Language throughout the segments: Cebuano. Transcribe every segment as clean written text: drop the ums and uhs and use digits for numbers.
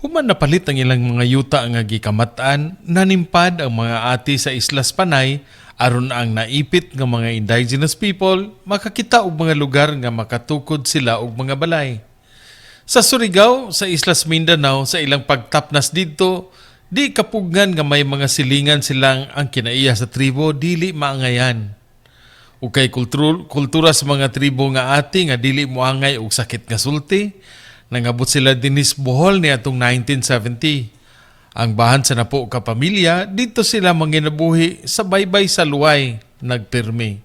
Human napalit ang ilang mga yuta nga gikamat-an, nanimpad ang mga ati sa Islas Panay aron ang naipit nga mga indigenous people makakita og mga lugar nga makatukod sila og mga balay. Sa Surigao, sa Islas Mindanao, sa ilang pagtapnas didto, di kapugnan nga may mga silingan silang ang kinaiya sa tribo dili maangayan. Ug kay kultura sa mga tribo nga ati nga dili moangay og sakit nga sulti, nangabot sila dinis Bohol niadtong 1970. Ang bahan sa napo ka pamilya, didto sila manginabuhi sa baybay sa Luway, nagpirmi.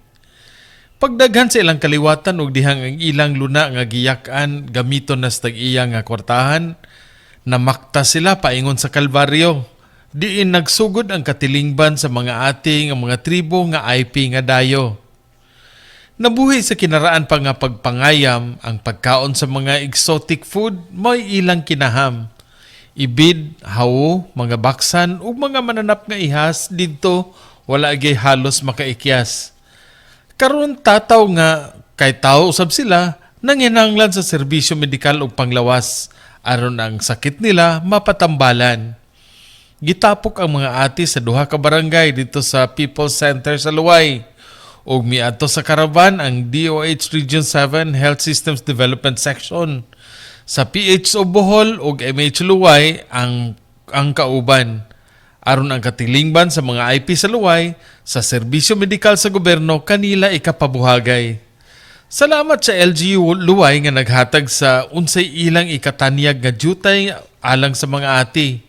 Pagdaghan sa ilang kaliwatan og dihang ang ilang luna nga giyak-an gamiton na sa tag-iya nga kwartahan, namakta sila paingon sa Kalbaryo. Diin nagsugod ang katilingban sa mga ati nga mga tribo nga IP nga dayo. Nabuhi sa kinaraan pa nga pagpangayam, ang pagkaon sa mga exotic food may ilang kinaham. Ibid, hawo, mga baksan ug mga mananap nga ihas didto wala gyud halos makaikyas. Karon tataw nga kay tao usab sila, nanginahanglan sa serbisyo medikal ug panglawas aron ang sakit nila mapatambalan. Gitapok ang mga ati sa duha ka barangay didto sa People's Center sa Luway. Ug miadto sa caravan ang DOH Region 7 Health Systems Development Section. Sa PHO Bohol ug MH Luway ang kauban. Aron ang katilingban sa mga IP sa Luway sa serbisyo medikal sa gobyerno kanila ikapabuhagay. Salamat sa LGU Luway nga naghatag sa unsay ilang ikatanyag nga jutay alang sa mga ati.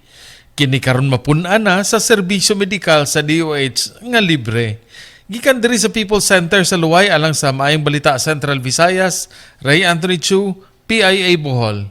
Kini karon mapun-an na sa serbisyo medikal sa DOH nga libre. Gikan diri sa People's Center sa Luway alang sa Maayong Balita Central Visayas, Ray Anthony Chu, PIA Bohol.